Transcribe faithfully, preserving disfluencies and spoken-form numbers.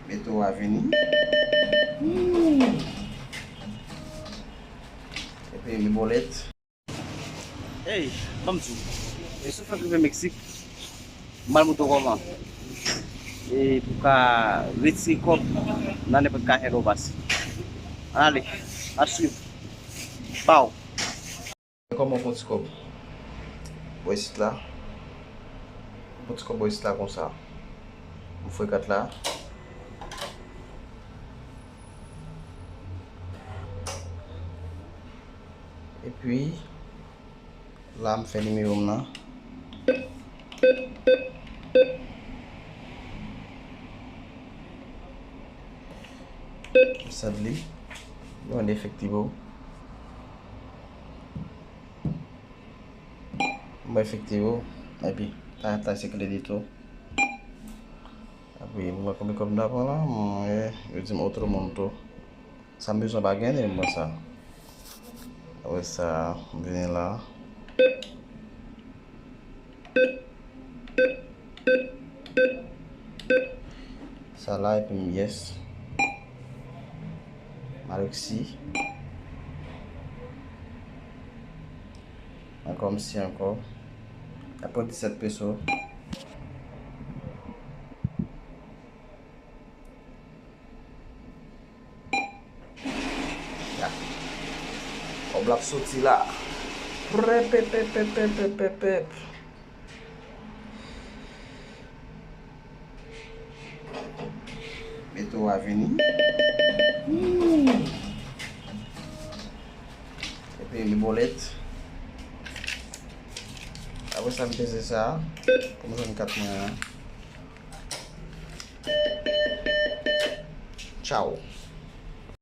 Meto a vini. Hmm. Epi mi bolèt. Ey, ban m di w. E si w fèk rive Meksik, m pral montre w kòman. E pou w ka retire kòb nan nenpòt kafè lè w pase. Ann ale, n ap swiv. Pow! Kòman w pran ti kòb bò isit la? Pran ti kòb bò isit la konsa. M fwe kat la. Epi, la m fè nimewo m nan. M sèd li. Mwen efektive w. Mwen efektive w. Epi, ta, ta se kredi tou. Epi, mwen konbyen kòb m ta pran la? Mwen, yo di m otro monto. Sa m bezwen pa gen, mwen sa. Apre sa, m vini la. Sa la, epi m yes. Alexis. Ankò, m si ankò. Apre disèt peso. Ya. Kòb la ap soti la. Prèpèpèpèpèpèpèp. Meto a vini. Hmm. Epi mi bolèt. Apre sa, m peze sa pou m jwenn kat mwen an. Tchaw.